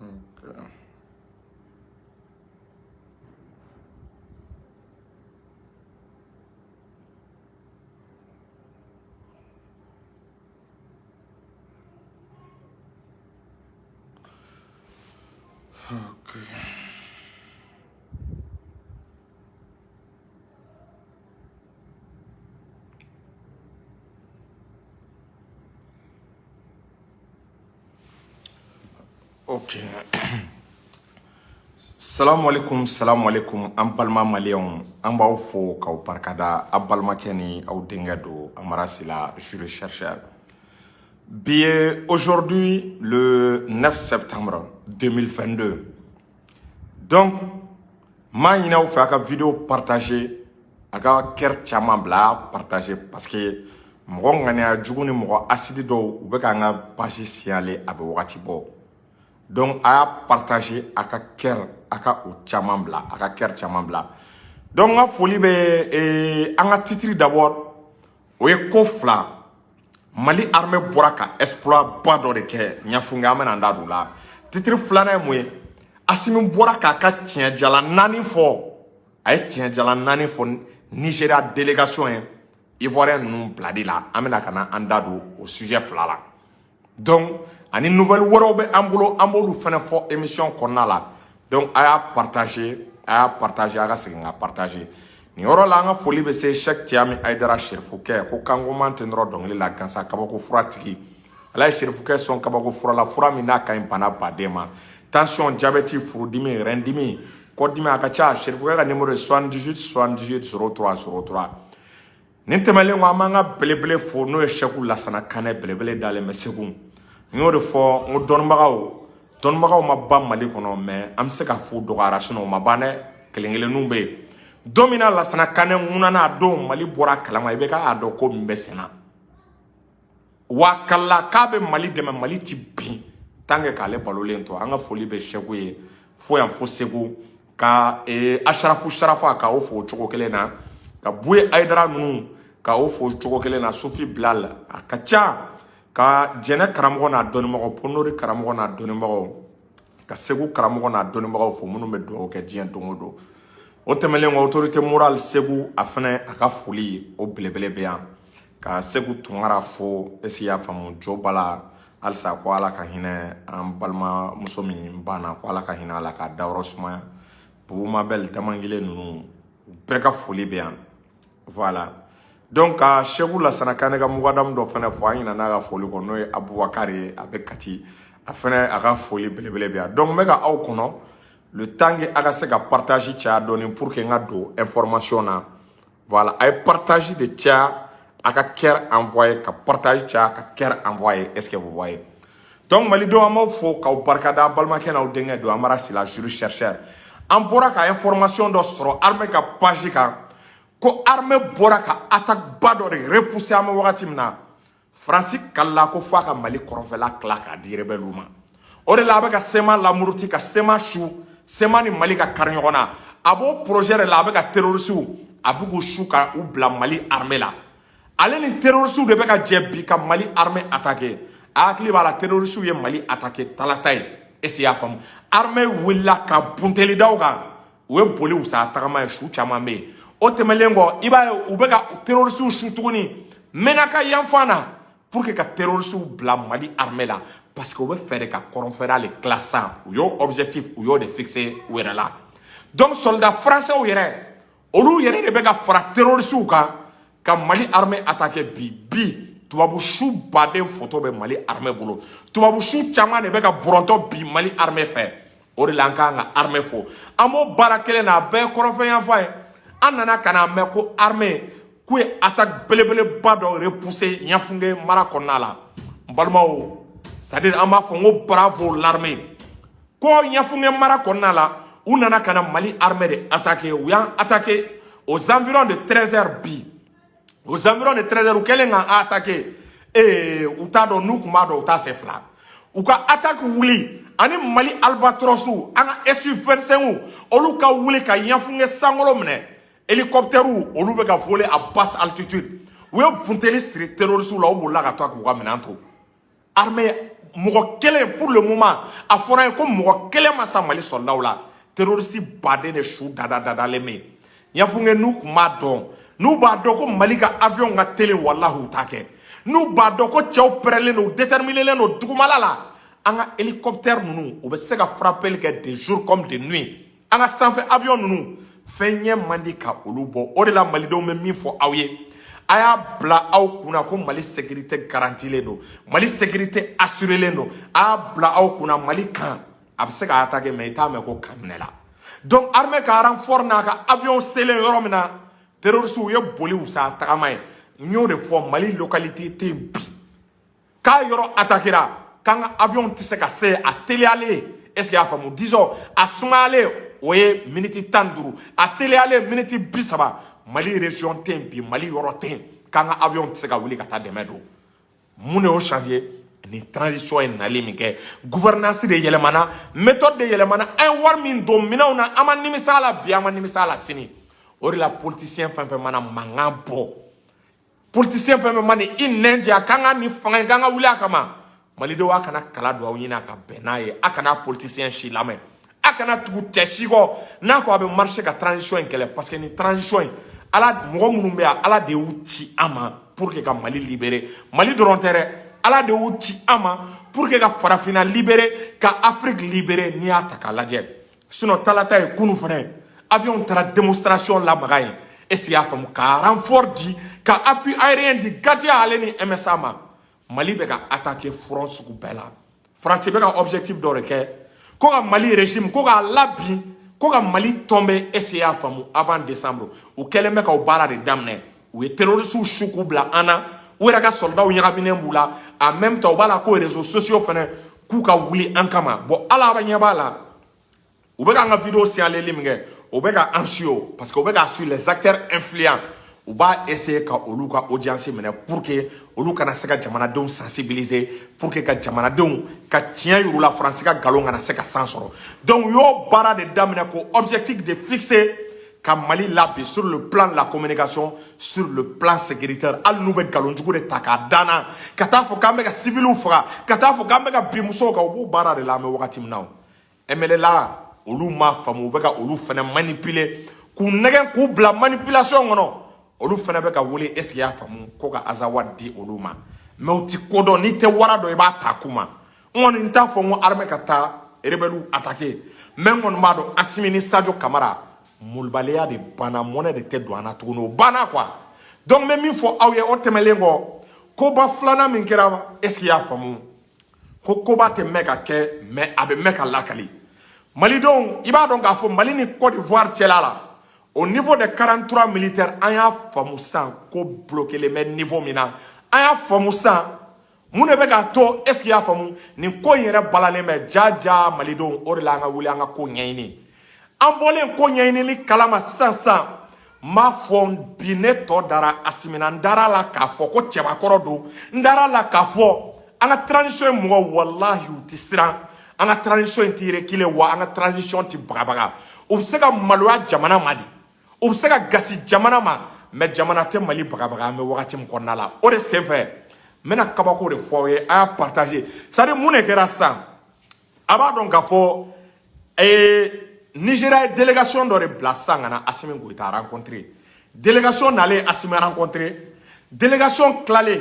Ok. Ok. Ok. Salamu alaikum, salamu alaikum, an balima maliyɛnw, an b'aw fo k'aw barikada, aw balimakɛ ni aw denkɛ don Amara Sila, juriste chercheur. Bi ye aujourd'hui le 9 septembre 2022. Donc, m'a ɲini aw fɛ a ka vidéo partager, a ka cœur caman bila partager parce que mɔgɔ ŋaniya jugu ni mɔgɔ acide dɔw u bɛ k'an ka page signaler a bɛ wagati bɔ. Donc a y'a partager, a ka cœur, a ka o caman bila, a ka cœur caman bila. Donc n ka foli bɛ an ka titre d'abord, o ye ko fila. Mali armée bɔra ka exploit ba dɔ de kɛ Ɲafunke, an bɛna an da don o la. Titre filanan ye mun ye? Asimi bɔra k'a ka tiɲɛjala naani fɔ. A ye tiɲɛjala naani fɔ Nigéria délégation ye Ivoirien ninnu bilali la. An bɛna ka na an da don o sujet fila la. Donc ani nouvelle wɛrɛw bɛ an bolo, an b'olu fana fɔ émission kɔnɔna la. Donc a y'a partager, a y'a partager, a ka segin ka partager. Nin yɔrɔ la an ka foli bɛ se Cheikh Tiami Aidara Serifukɛ ko kankoman tɛ nɔrɔ dɔnkili la gansan, kabako fura tigi. Ala ye Serifukɛ sɔn kabako fura la, fura min n'a ka ɲi bana baden ma, tension, diabète, furudimi, rein dimi, kɔdimi, a ka ca. Serifukɛ ka numéro ye 78 78 03 03. Nin tɛmɛnen kɔ, an b'an ka belebele fo, n'o ye Sɛku Lasana Kanɛ, belebele dalen bɛ Segu. N y'o de fɔ n ko dɔnnibagaw ma ban Mali kɔnɔ, mais an bɛ se ka fo dɔgɔyara, sinon o ma ban dɛ, kelen kelenninw bɛ yen. Don min na Lasana Kanɛ ŋunana, a don Mali bɔra a kalama, i bɛ k'a dɔn ko min bɛ sen na. Wa kala k'a bɛ Mali dɛmɛ, Mali ti bin tant que k'ale balolen to. An ka foli bɛ Sɛku ye fo yan fo Segu, ka Asarafu Sarafa ka o fo o cogo kelen na, ka Buye Ayidara ninnu ka o fo o cogo kelen na, Sufi Bilal a ka ca, ka Jɛnɛ karamɔgɔ n'a dɔnnibagaw, Ponori karamɔgɔ n'a dɔnnibagaw, ka Segu karamɔgɔ n'a dɔnnibagaw fo, minnu bɛ dugawu kɛ diɲɛ don o don. O tɛmɛnen kɔ, autorité morale Segu, a fana a ka foli o belebele bɛ yan, ka Segu Tunkara fo. Est ce que i y'a faamu? Jo bala halisa ko Ala ka hinɛ an balimamuso min banna, ko Ala ka hinɛ a la k'a dayɔrɔ sumaya. Bubu Mabel Damangile ninnu bɛɛ ka foli bɛ yan. Voilà, donc ka Segu Lasana Kane ka mugadamu dɔ fana fo, an ɲinɛna ka foli kɔ, n'o ye Abubakar ye, a bɛ Kati, a fana a ka foli belebele bɛ yan. Donc n bɛ ka aw kɔnɔ le temps que a ka se ka partage caya dɔɔni pour que n ka don information na. Voilà, a ye partage de caya, a ka cœur envoyé, ka partage caya, ka cœur envoyé. Est ce que vous voyez? Donc malidenw, an b'aw fo k'aw barikada, balimakɛ n'aw denkɛ don Amara Sila, juriste chercheur. An bɔra ka information dɔ sɔrɔ armée ka page kan, ko armée bɔra ka attaque ba dɔ de repousser. An bɛ wagati min na, Faransi kalila ko f'a ka Mali kɔrɔnfɛla tila k'a di rebelle ma. O de la a bɛ ka CMA lamuruti, ka CMA su, CMA ni Mali ka kari ɲɔgɔn na. A b'o projet de la, a bɛ ka terroriste, a bɛ k'u su ka u bila Mali armée la. Ale ni terroriste de bɛ ka jɛ bi ka Mali armée attaquer. A hakili b'a la, terroriste ye Mali attaquer talata ye. Est ce que i y'a faamu? Armée wulila ka bunteli da u kan, u ye boli wusa tagama ye, su caman bɛ yen. O tɛmɛnen kɔ, i b'a ye u bɛ ka terroriste su tuguni Menaka yanfan na pour que ka terroriste bila Mali armée la, parce que u bɛ fɛ de ka kɔrɔnfɛla le tila sisan. U y'o objectif, u y'o de fixé u yɛrɛ la. Donc soldat français yɛrɛ, olu yɛrɛ de bɛ ka fara terroriste kan ka Mali armée attaquer bi. Bi tubabu su baden photo bɛ Mali armée bolo, tubabu su caman de bɛ ka bɔrɔntɔ bi Mali armée fɛ. O de la an kan ka armée fo. An b'o baara kelen na, a bɛɛ ye kɔrɔnfɛ yanfan ye. An nana ka na mɛn ko armée k'u ye attaque belebeleba dɔ repousser Ɲafunke mara kɔnɔna la. N balimaw, c'est à dire an b'a fɔ n ko bravo l'armée. Ko Ɲafunke mara kɔnɔna la, u nana ka na Mali armée de attaquer. U y'an attaquer aux environs de 13 heures bi, aux environs de 13 heures. U kɛlen k'an attaquer, ee u t'a dɔn, n'u tun b'a dɔn u t'a se fila. U ka attaque wuli ani Mali Albatros, an ka SU 25, olu ka wuli ka Ɲafunke sankolo minɛ. Hélicoptère, olu bɛ ka voler à basse altitude. U ye bunteli siri terroriste la, u bolila ka taa k'u ka minɛn to. Armée Mɔgɔ kelen, pour le moment, a fɔra ye ko mɔgɔ kelen ma sa Mali sɔrɔdaw la. Terroriste baden de su dada dadalen bɛ yen. Ɲɛfunke, n'u tun b'a dɔn, n'u b'a dɔn ko Mali ka avion ka teli, walahi, u t'a kɛ. N'u b'a dɔn ko cɛw pɛrɛlen don, déterminélen don dugumala la, an ka hélicoptère ninnu, u bɛ se ka frappeli kɛ de jour comme de nuit. An ka sanfɛ avion ninnu, fɛn ɲɛ man di ka olu bɔ. O de la, malidenw, bɛ min fɔ aw ye, a y'a bila aw kunna ko Mali sécurité garantilen don, Mali sécurité assurélen don. A y'a bila aw kunna, Mali kan a bɛ se ka attaquer, mais i t'a mɛn ko kan minɛ la. Donc armée ka renfort n'a ka avion selen yɔrɔ min na, terroristes u ye boli wusa tagama ye. N y'o de fɔ, Mali localité tɛ yen bi k'a yɔrɔ attaquera k'an ka avion tɛ se ka se a teliyalen. Est ce que y'a faamu? Disons, a sumayalen, o ye miniti 15, a teliyalen, miniti 30. Mali région tɛ yen bi, Mali yɔrɔ tɛ yen k'an ka avion tɛ se ka wuli ka taa dɛmɛ don. Mun de y'o changer? Nin transition ye nali min kɛ, gouvernance de yɛlɛmana, méthode de yɛlɛmana. An ye wari min don minɛnw na, an ma nimisa a la bi, an ma nimisa a la sini. O de la, politicien fɛn fɛn mana mankan bɔ, politicien fɛn fɛn mana i nɛn jɛ a k'an ka nin fanga in, k'an ka wuli a kama, malidenw, a kana kala don aw ɲini a ka bɛn n'a ye. A kana politicien si lamɛn, a kana tugu cɛ si kɔ n'a ko a bɛ marcher ka transition in kɛlɛ, parce que nin transition in, Ala, mɔgɔ minnu bɛ yan, Ala de y'u ci an ma pour que ka Mali libérer. Mali dɔrɔn tɛ dɛ, Ala de y'u ci an ma pour que ka Farafinna libérer, ka Afrique libérer. N'i y'a ta k'a lajɛ, sinon talata ye kunun fana, avion taara démonstration lamaga yen. Est ce que i y'a faamu? Ka renfort di, ka appui aérien di Gatia ale ni MSA ma. Mali bɛ ka attaquer front sugu bɛɛ la. Faransi bɛ ka objectif dɔ de kɛ, ko ka Mali régime, ko k'a labin, ko ka Mali tomber. Est ce que i y'a faamu? Avant décembre, u kɛlen bɛ ka o baara de daminɛ. U ye terroristes su k'u bila an na, u yɛrɛ ka soldats ɲagaminen b'u la. En même temps, u b'a la ko réseaux sociaux fɛnɛ k'u ka wuli an kama. Bon, ala b'a ɲɛ b'a la, u bɛ k'an ka vidéo signaler min kɛ, u bɛ ka an suit o, parce que u bɛ ka suit les acteurs influents. U b'a essayer ka olu ka audience minɛ pour que olu kana se ka jamanadenw sensibiliser, pour que ka jamanadenw ka tiɲɛ yir'u la, Faransi ka nkalon kana se ka san sɔrɔ. Donc u y'o baara de daminɛ, ko objectif de fixer ka Mali labin sur le plan de la communication, sur le plan sécuritaire. Hali n'u bɛ nkalonjugu de ta k'a dan na, ka taa fɔ k'an bɛ ka civiliw faga, ka taa fɔ k'an bɛ ka bin musow kan, u b'o baara de la. An bɛ wagati min na, o MNLA, olu m'a faamu, u bɛ ka olu fana manipuler, k'u nɛgɛn, k'u bila manipulation kɔnɔ. Olu fana bɛ ka wele, est ce que i y'a faamu, ko ka Azawad di olu ma. Mais u ti ko dɔn, n'i tɛ wara dɔn, i b'a ta k'u ma. N kɔni n t'a fɔ n ko armée ka taa rebelle attaquer, mais n kɔni b'a dɔn, Asimi ni Sadio Kamara, molobaliya de banna, mɔnɛ de tɛ don an na tuguni, o banna quoi. Donc n bɛ min fɔ aw ye, o tɛmɛlen kɔ, koba filanan min kɛra, est ce que i y'a faamu, ko koba tɛ mɛn ka kɛ, mais a bɛ mɛn ka lakali. Malidenw, i b'a dɔn k'a fɔ Mali ni Côte d'Ivoire cɛla la, au niveau des 43 militaires, an y'a faamu sisan ko bloqué bɛ niveau min na. An y'a faamu sisan mun de bɛ k'a to. Est ce que i y'a faamu, nin ko in yɛrɛ balalen bɛ ja ja. Malidenw, o de la an ka wuli, an ka ko ɲɛɲini. An bɔlen ko ɲɛɲinili kalama sisan sisan, n b'a fɔ bi, ne tɔ dara Asimi na. N dara la k'a fɔ ko cɛbakɔrɔ don, n dara la k'a fɔ an ka transition in mɔgɔw, walahi, u tɛ siran. An ka transition in ti reculer wa, an ka transition ti bagabaga. U bɛ se ka maloya jamana ma de, u bɛ se ka gasi jamana ma, mais jamana tɛ Mali bagabaga. An bɛ wagati min kɔnɔna la, o de senfɛ, n bɛna kabako de fɔ aw ye, a y'a partager. C'est à dire, mun de kɛra sisan? A b'a dɔn k'a fɔ Nigéria ye délégation dɔ de bila sisan ka na Asimi Goïta rencontrer. Délégation nalen Asimi rencontrer, délégation tilalen,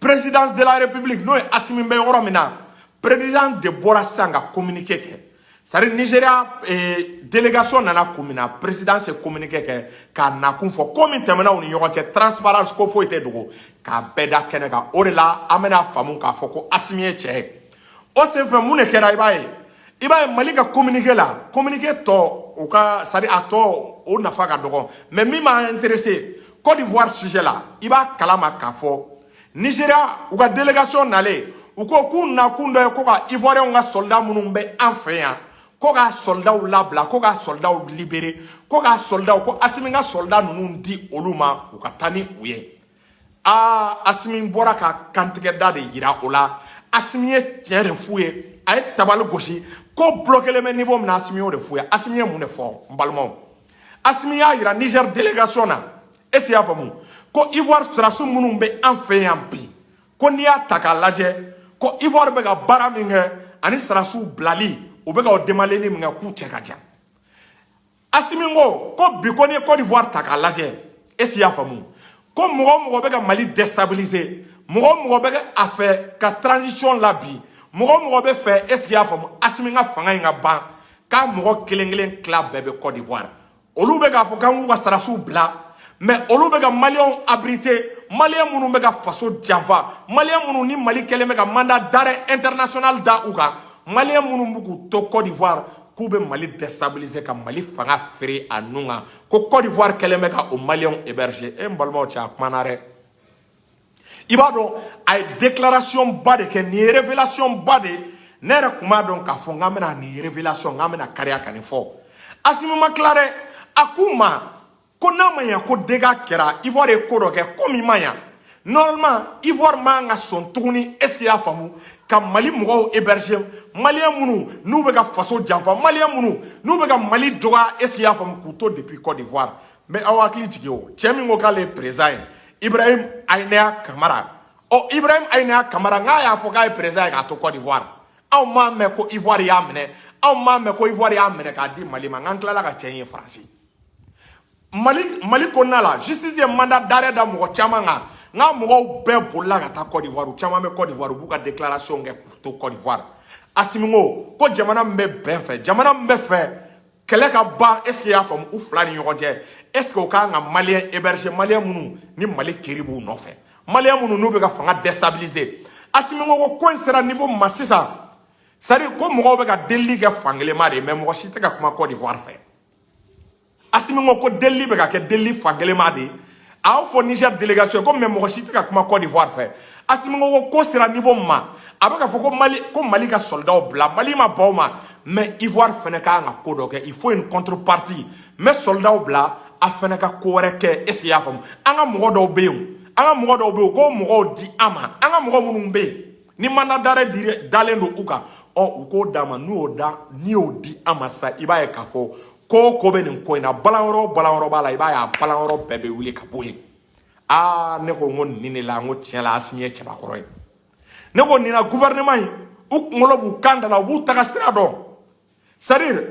présidence de la République, n'o ye Asimi bɛ yɔrɔ min na, président de bɔra sisan ka communiqué kɛ. C'est à dire, Nigéria délégation nana kun min na, présidence ye communiqué kɛ k'a nakun fɔ, ko min tɛmɛna u ni ɲɔgɔn cɛ, transparence, ko foyi tɛ dogo, k'a bɛɛ da kɛnɛ kan. O de la, an bɛna faamu k'a fɔ ko Asimi ye cɛ ye. O senfɛ, mun de kɛra? I b'a ye Mali ka communiqué la, communiqué tɔ o ka, c'est à dire, a tɔ o nafa ka dɔgɔ, mais min b'an intéressé, Côte d'Ivoire sujet la, i b'a kalama k'a fɔ Nigéria, u ka délégation nalen, u ko k'u nakun dɔ ye ko ka Ivoirien ka soldat minnu bɛ an fɛ yan, ko ka soldats labila, ko ka soldats libérer, ko ka soldats, ko Asimi ka soldat ninnu di olu ma, u ka taa ni u ye. Aa, Asimi bɔra ka kantigɛda de yira o la. Asimi ye tiɲɛ de f'u ye, a ye tabali gosi ko bloqué bɛ niveau min na. Asimi y'o de f'u ye. Asimi ye mun de fɔ? N balimaw, Asimi y'a yira Niger délégation na, est ce que i y'a faamu, ko Ivoire sɔrɔdasi minnu bɛ an fɛ yan bi, ko n'i y'a ta k'a lajɛ, Ko Ivoire bɛ ka baara min kɛ ani sarasiw bilali, u bɛ ka o demandeli min kɛ, k'u cɛ ka jan. Asimi ko ko bi ko n'i ye Côte d'Ivoire ta k'a lajɛ, est ce que i y'a faamu, ko mɔgɔ o mɔgɔ bɛ ka Mali déstabiliser, mɔgɔ o mɔgɔ bɛ a fɛ ka transition la bi, mɔgɔ o mɔgɔ bɛ fɛ, est ce que i y'a faamu, Asimi ka fanga in ka ban, k'a mɔgɔ kelen kelen tila bɛɛ bɛ Côte d'Ivoire. Olu bɛ k'a fɔ k'an k'u ka sarasiw bila, mais olu bɛ ka Maliyɛnw abriter, Maliyɛn minnu bɛ ka faso janfa, Maliyɛn minnu ni Mali kɛlen bɛ ka mandat d'arrêt international da u kan, Maliyɛn minnu bɛ k'u to Côte d'Ivoire k'u bɛ Mali déstabiliser, ka Mali fanga feere a nun kan, ko Côte d'Ivoire kɛlen bɛ ka o Maliyɛnw héberger. E n balimaw cɛ, a kumana dɛ. I b'a dɔn, a ye déclaration ba de kɛ. Nin ye révélation ba de ye. Ne yɛrɛ tun b'a dɔn k'a fɔ n k'an bɛna nin révélation, n k'an bɛna kariya ka nin fɔ. Asimi ma tila dɛ. A k'u ma ko n'a ma ɲa ko dégâts kɛra, Ivoire ye ko dɔ kɛ, ko min ma ɲa, normalement Ivoire man ka sɔn tuguni, est ce que i y'a faamu, ka Mali mɔgɔw héberger, Maliyɛn minnu n'u bɛ ka faso janfa, Maliyɛn minnu n'u bɛ ka Mali dɔgɔya, est ce que i y'a faamu, k'u to depuis Côte d'Ivoire. Mais aw hakili jigin, o cɛ min ko k'ale ye président ye, Ibrahim Aineya Kamara. Ɔ, Ibrahim Aineya Kamara, n'a y'a fɔ k'a ye président ye k'a to Côte d'Ivoire, anw m'a mɛn ko Ivoire y'a minɛ, anw m'a mɛn ko Ivoire y'a minɛ k'a di Mali ma. N'an tilala ka cɛ in ye Faransi. Mali kɔnɔna la, justice ye mandat d'arrêt da mɔgɔ caman kan, n ka mɔgɔw bɛɛ bolila ka taa Côte d'Ivoire. U caman bɛ Côte d'Ivoire, u b'u ka déclaration kɛ k'u to Côte d'Ivoire. Asimi ko ko jamana min bɛ bɛn fɛ, jamana min bɛ fɛ kɛlɛ ka ban, est ce que i y'a faamu, u fila ni ɲɔgɔn cɛ, est ce que o kan ka Maliyɛn héberger, Maliyɛn minnu ni Mali kiri b'u nɔfɛ, Maliyɛn minnu n'u bɛ ka fanga déstabiliser? Asimi ko ko in sera niveau min ma sisan, c'est à dire ko mɔgɔw bɛ ka delili kɛ fankelen ma de, mais mɔgɔ si tɛ ka kuma Côte d'Ivoire fɛ. Asimi ko ko delili bɛ ka kɛ delili fankelen ma de ye. A y'aw fɔ Niger délégation ko, mais mɔgɔ si tɛ ka kuma Côte d'Ivoire fɛ. Asimi ko ko sera niveau min ma, a bɛ ka fɔ ko Mali ka soldats bila, Mali ma ban o ma, mais Ivoire fɛnɛ ka kan ka ko dɔ kɛ. Il faut une contrepartie. N bɛ soldats bila, a fɛnɛ ka ko wɛrɛ kɛ, est ce que i y'a faamu? An ka mɔgɔ dɔw bɛ yen, an ka mɔgɔ dɔw bɛ yen, k'o mɔgɔw di an ma. An ka mɔgɔ minnu bɛ yen ni mandat d'arrêt dalen don u kan, ɔ, u k'o d'a ma. N'u y'o da, n'i y'o di an ma sisan, i b'a ye k'a fɔ ko o ko bɛ nin ko in na, balan yɔrɔ o balan yɔrɔ b'a la, i b'a ye a balan yɔrɔ bɛɛ bɛ wuli ka bɔ yen. Aa, ne ko n ko nin de la, n ko tiɲɛ la, Asimi ye cɛbakɔrɔ ye. Ne ko nin na, gouvernement in, u kunkolo b'u kan da la, u b'u taga sira dɔn. C'est à dire,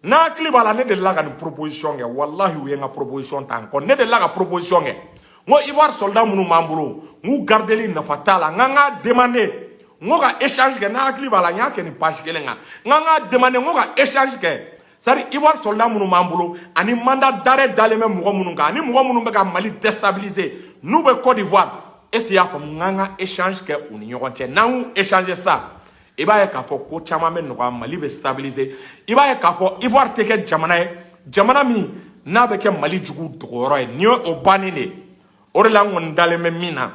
n'a hakili b'a la, ne delila ka nin proposition kɛ. Walahi, u ye n ka proposition ta n kɔ. Ne delila ka proposition kɛ, n ko Ivoire soldat minnu b'an bolo, n k'u gardeli nafa t'a la, n k'an k'a demander, n ko ka échange kɛ. N'a hakili b'a la, n y'a kɛ nin page kelen kan. N k'an k'a demander, n ko ka échange kɛ, c'est à dire Ivoire soldat minnu b'an bolo ani mandat d'arrêt dalen bɛ mɔgɔ minnu kan, ani mɔgɔ minnu bɛ ka Mali déstabiliser, n'u bɛ Côte d'Ivoire, est ce que i y'a faamu, n k'an ka échange kɛ u ni ɲɔgɔn cɛ. N'an y'u échanger sisan, i b'a ye k'a fɔ ko caman bɛ nɔgɔya, Mali bɛ stabiliser. I b'a ye k'a fɔ Ivoire tɛ kɛ jamana ye, jamana min n'a bɛ kɛ Mali jugu dogoyɔrɔ ye. Nin ye o bannen de ye. O de la, n kɔni dalen bɛ min na,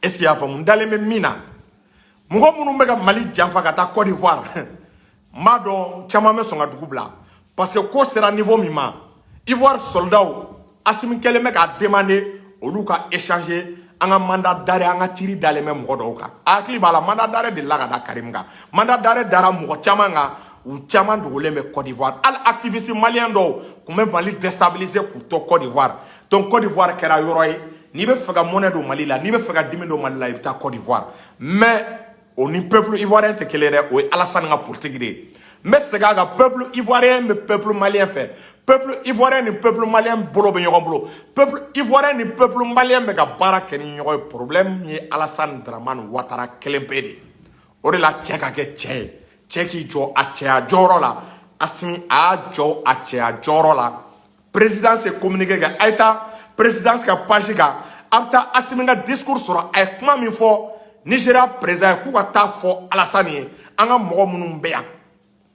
est ce que i y'a faamu, n dalen bɛ min na, mɔgɔ minnu bɛ ka Mali janfa ka taa Côte d'Ivoire, n b'a dɔn caman bɛ sɔn ka dugu bila, parce que ko sera niveau min ma, Ivoire soldats, Asimi kɛlen bɛ k'a demander olu ka échanger an ka mandat d'arrêt, an ka kiiri dalen bɛ mɔgɔ dɔw kan. A hakili b'a la, mandat d'arrêt delila ka da Karim kan, mandat d'arrêt dara mɔgɔ caman kan, u caman dogolen bɛ Côte d'Ivoire. Hali activiste malien dɔw tun bɛ Mali déstabiliser k'u to Côte d'Ivoire. Donc Côte d'Ivoire kɛra yɔrɔ ye, n'i bɛ fɛ ka mɔnɛ don Mali la, n'i bɛ fɛ ka dimi don Mali la, i bɛ taa Côte d'Ivoire. Mais o ni peuple ivoirien tɛ kelen dɛ, o ye Alassane ka politique de ye. N bɛ segin a kan, peuple ivoirien bɛ peuple malien fɛ, peuple ivoirien ni peuple malien bolo bɛ ɲɔgɔn bolo, peuple ivoirien ni peuple malien bɛ ka baara kɛ ni ɲɔgɔn ye. Problème ye Alassane Dramane Ouattara kelen pe de. O de la, cɛ ka kɛ cɛ ye, cɛ k'i jɔ a cɛya jɔyɔrɔ la. Asimi a y'a jɔ a cɛya jɔyɔrɔ la. Présidence ye communiqué kɛ. A ye taa présidence ka page kan, a bɛ taa Asimi ka discours sɔrɔ, a ye kuma min fɔ Nigéria président ye, k'u ka taa fɔ Alassane ye, an ka mɔgɔ minnu bɛ yan,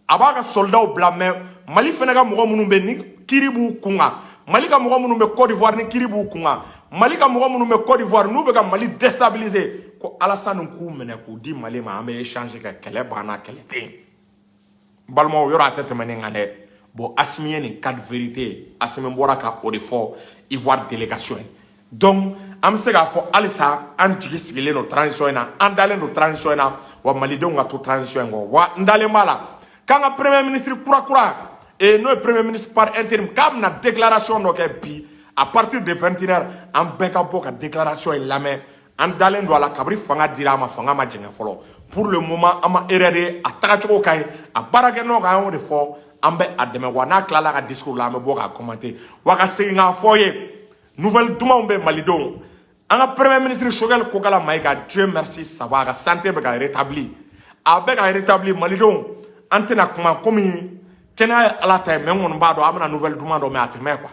a b'a ka soldats bila, mais Mali fana ka mɔgɔ minnu bɛ ni kiiri b'u kun kan, Mali ka mɔgɔ minnu bɛ Côte d'Ivoire ni kiiri b'u kun kan, Mali ka mɔgɔ minnu bɛ Côte d'Ivoire n'u bɛ ka Mali déstabiliser, ko Alassane k'u minɛ k'u di Mali ma, an bɛ échange kɛ, kɛlɛ banna, kɛlɛ tɛ yen. N balimaw, yɔrɔ a tɛ tɛmɛ nin kan dɛ. Bon, Asimi ye nin quatre vérité, Asimi bɔra ka o de fɔ Ivoire délégation ye. Donc an bɛ se k'a fɔ halisa an jigi sigilen don transition in na, an dalen don transition in na, wa malidenw ka to transition in kɔ. Wa n dalen b'a la k'an ka premier ministre kura kura, et n'o ye premier ministre par intérim, k'a bɛna déclaration dɔ kɛ bi à partir de 21 heures. An bɛɛ ka bɔ ka déclaration in lamɛn. An dalen don a la. Kabini fanga dira a ma, fanga ma jɛngɛ fɔlɔ. Pour le moment, an ma erreur ye. A tagacogo ka ɲi, a baarakɛ nɔ kan, an y'o de fɔ. An bɛ a dɛmɛ wa. N'a tilala ka discours la, an bɛ bɔ k'a commenter wa, ka segin k'a fɔ ye. Nouvelle dumanw bɛ, malidenw. An ka premier ministre Choguel Kokala Maïga, Dieu merci, ça va. A ka santé bɛ ka rétabli, a bɛ ka rétabli. Malidenw, an tɛna kuma komi kɛnɛya ye Ala ta ye, mais n kɔni b'a dɔn, an bɛna nouvelle duman dɔ mɛn, a tɛ mɛn quoi.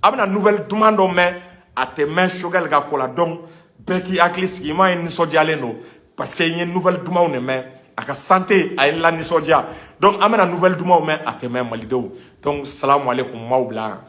A bɛna nouvelle duman dɔ mɛn, a tɛ mɛn Choguel ka ko la. Donc bɛɛ k'i hakili sigi. I m'a ye, nisɔndiyalen don parce que n ye nouvelle dumanw de mɛn. A ka santé a ye n la nisɔndiya. Donc an bɛna nouvelle dumanw mɛn, a tɛ mɛn, malidenw. Donc salamu aleykum, m'aw bila yan.